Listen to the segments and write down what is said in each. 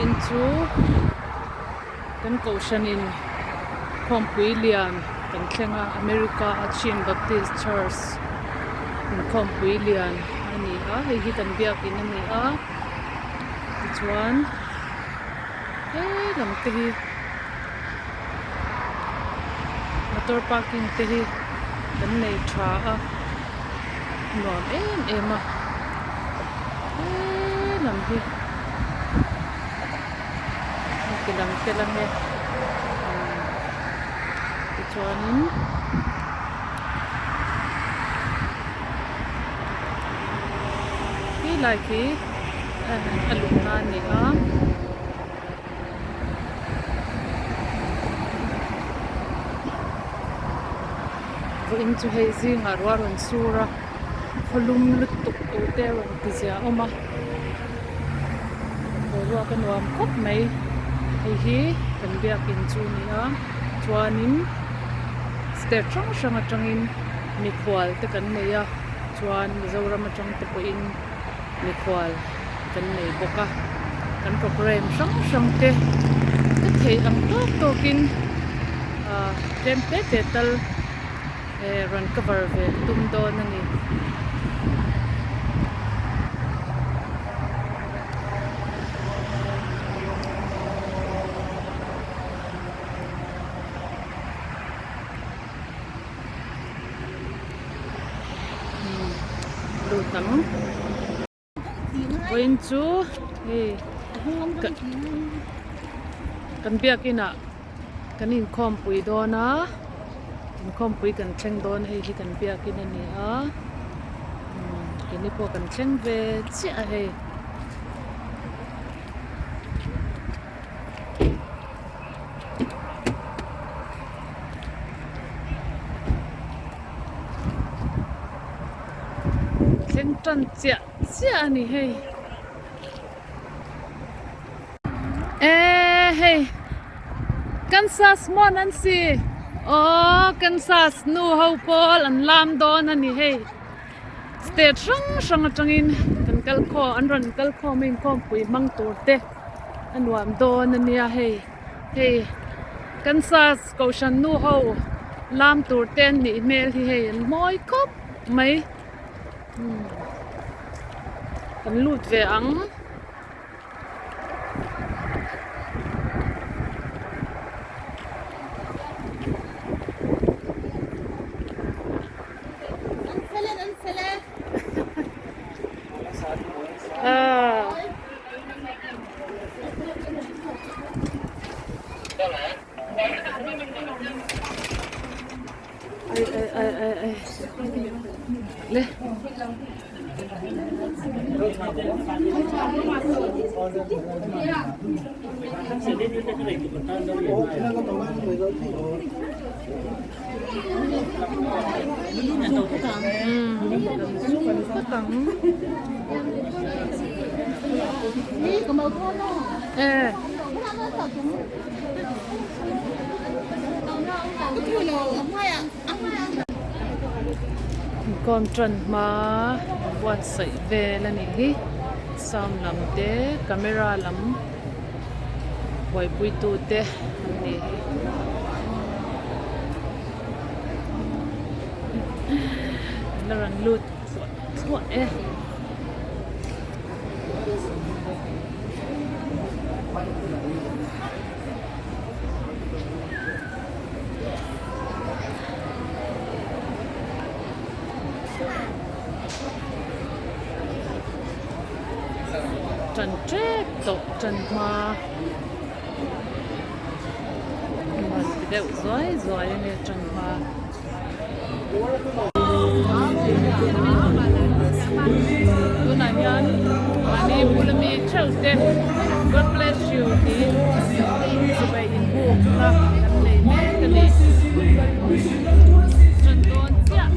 Vawiin chu kan kohhranin khawmpui lian kan thleng a America a Chin Baptist Church inkhawmpui lian a ni a hei hi kan biakin a ni a tichuan he lam te hi motor parking te hi kan nei tha a nuam em em a he lam hi a ti lang tel ange tichuanin khi lai khi a luhna a ni a. Vawiin chu hei zingah ruah a rawn sur a khaw lum lutuk tur te a rawn ti zia awm a boruak a nuam khawp mai hei hi kan biakin chu a ni a chuanin state hrang hrang atangin mikhual te kan nei a chuan Mizoram atang te pawhin. Mikhual kan nei bawk a, kan programme hrang hrang te ka theih ang tawk tawkin ah tlem te te tal eh rawn cover ve ka tum dawn a ni. Lut ang vawiin chu hei kan biakin ah kan inkhawmpui dawn a inkhawmpui kan thleng dawn hei hi kan biakin a ni a keini pawh kan thleng ve chiah a hei. Thleng tan chiah chiah a ni hei eh hei Kansas mawn an si aw Kansas nu ho pawl an lam dawn a ni hei state hrang hrang atangin kan kal khawm an rawn kal khawm a inkhawmpui hmang tur te a nuam dawn a nia hei. Hei Kansas kohhran nu ho lam tur te an nih hmel hi hei an mawi khawp mai umm kan lut ve ang. Ai ai ai ai ai le Inkhawm tan hma buatsaih vel a nih hi sound lam te camera lam buaipui tu te an nih hi. An la rawn lut thluah thluah e. Ṭan ṭep tawh ṭan hma rawn ti deuh zuai zuai a nia ṭan hma. Tunah hian mahni bula mi theuh te God bless you tih chibai inbukna kan nei mek a ni. Ṭan dawn chiah.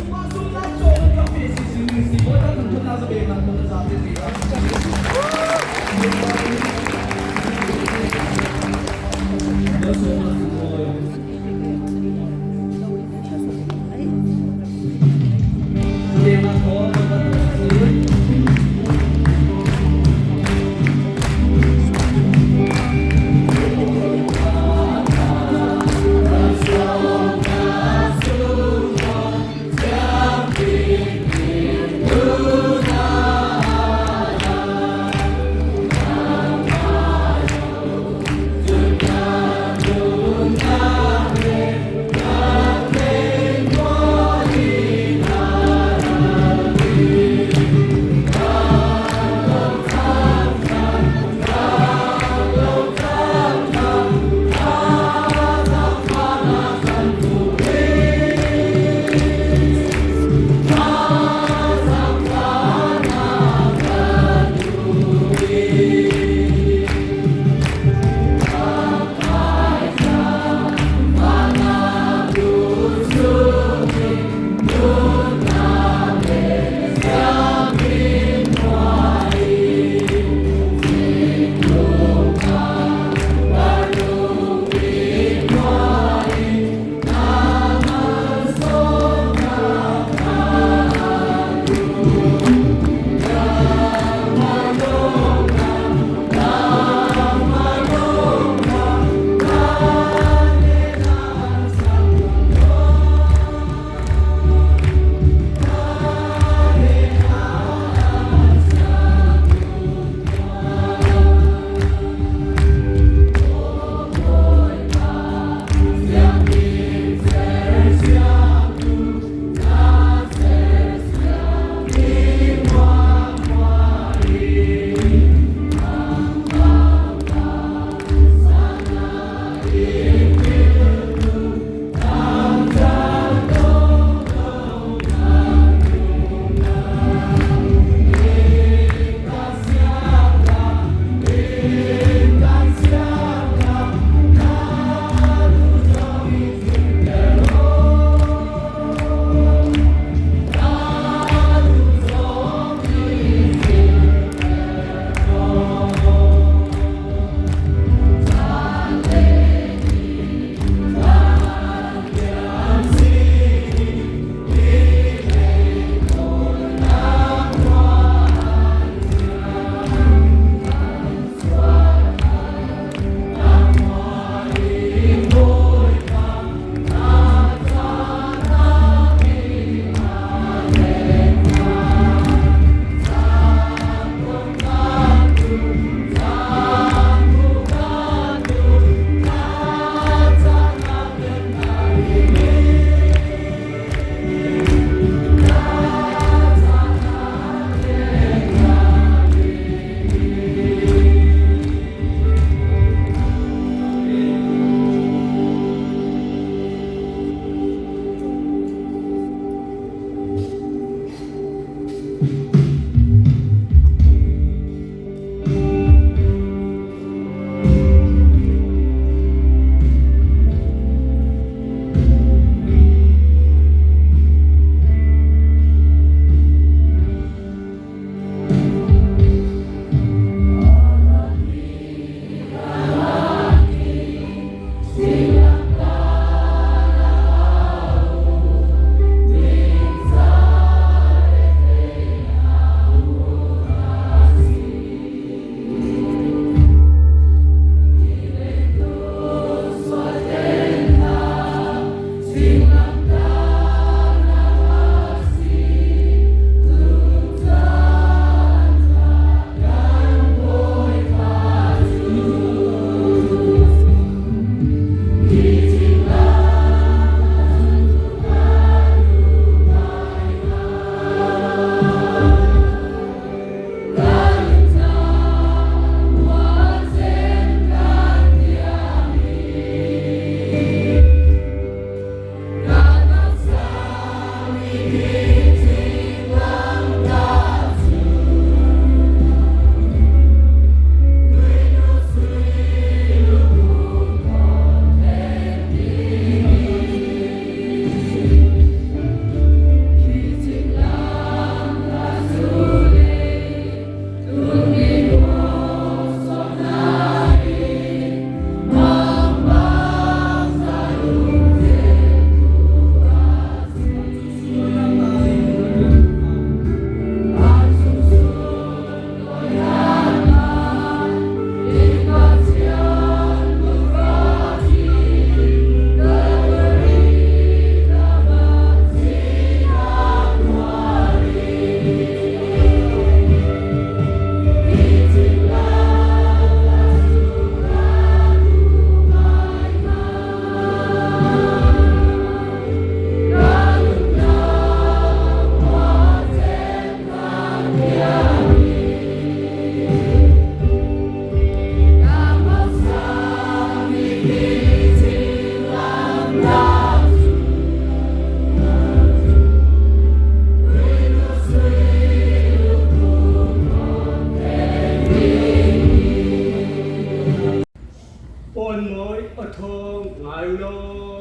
Rianmawi aw thawng ngai u law,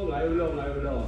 ngai u law, ngai u law.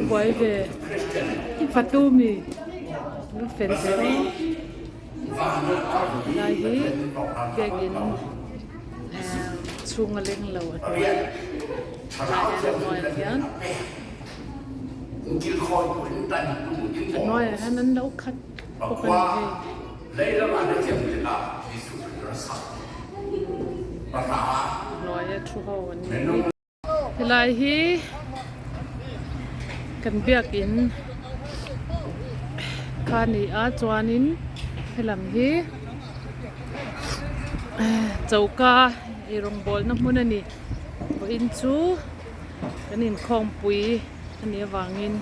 Buai ve fatu mi lu fel te lai hi biakinn chhung a leng lo a hnuai ah hian a hnuaiah hian an lo khat bawk a ni hei. Hnuaia thu ho an ni. Helai hi kan biakin kha a ni a chuanin helam hi choka eirawngbawlna hmun a ni. Vawiin chu kan inkhawmpui a nih avangin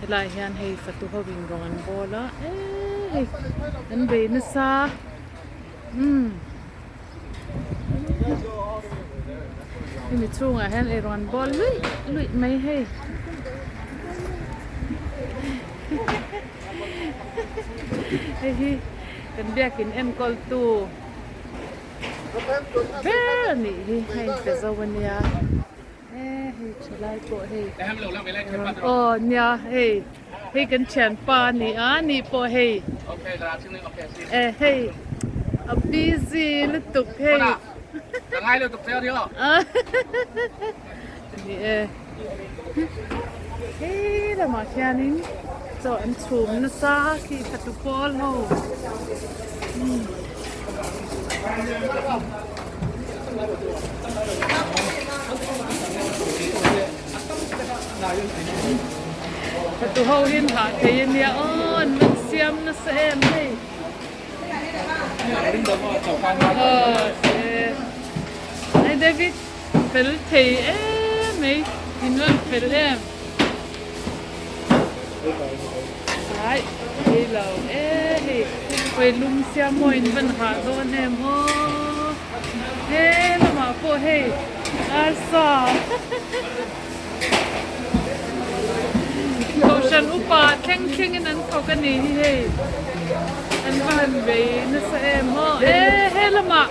helaiah hian hei fatu ho in rawng an bawl a eee hei an bei nasa. Umm hemi chhungah hian eirawng an bawl luih luih mai hei hei hi kan biakin enkawl tu ber a nih hi a inpe zo a nia e hei thalai pawh hei aw nia hei hei kan thianpa a ni a ni pawh hei e hei a busy lutuk hei ni e hei lamah khianin chaw an chhum nasa khi fatu pawl ho. Fatu ho hi an hah thei a nia aw an rawn siam nasa em hei. Aw David fel thei em mai in rawn fel em. Ai hei lo e hei hawi lum sia maw in van hah dawn em aw he lamah pawh hei arsa kohhran upa thleng thleng in an thawk a ni hi hei an va han vei nasa em aw e he lamah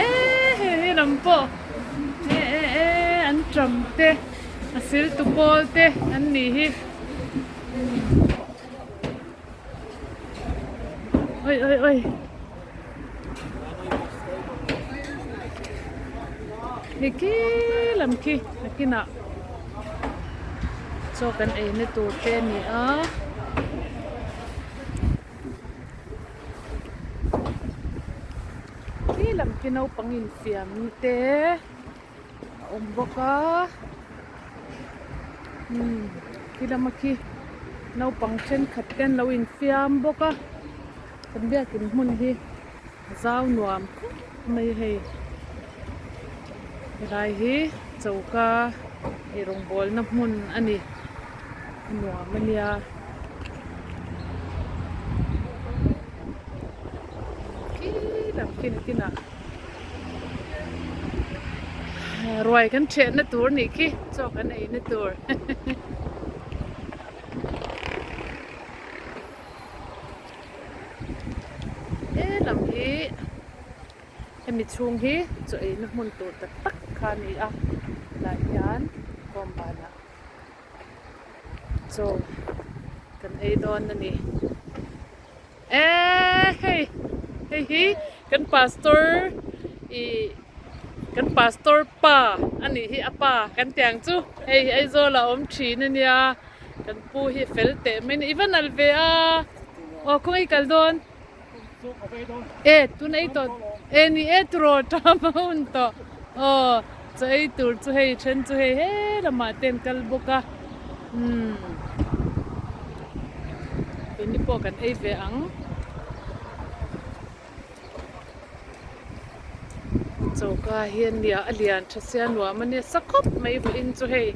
e he he lam pawh e e e an ṭam te. A siltu pawl te an nih hi. Oi oi oi. Hei khi lam khi nakinah chaw kan ei na tur te a ni a. Khi lam khi naupang infiam te. a awm bawk a umm khi lama khi naupang thenkhat te an lo infiam bawk a kan biakin hmun hi a zau nuam khawp mai hei helai hi choka eirawng bawlna hmun a ni a nuam a nia. Khi lam khi nakinah. Ruai kan ṭhiahna tur nih khi chaw kan eina tur he lam hi hemi chhung hi chaw eina hmun tur tak tak kha a ni a tilai hian khawm banah chaw kan ei dawn a ni. Eee hei hei hi kan pastor ih kan pastor pa a nih hi a pa kan tih ang chu hei Aizawl ah a awm thin a nia kan pu hi a fel teh mai a ni i va nalh ve a aw khawnge i kal dawn e tuna ei tawh e ni e turaw tam a hun tawh aw chaw ei tur chu hei then chu hei he lamah te an kal bawk a umm. Keini pawh kan ei ve ang. Choka hi a nia a lian tha sia nuam a nia sa khawp mai vawiin chu hei.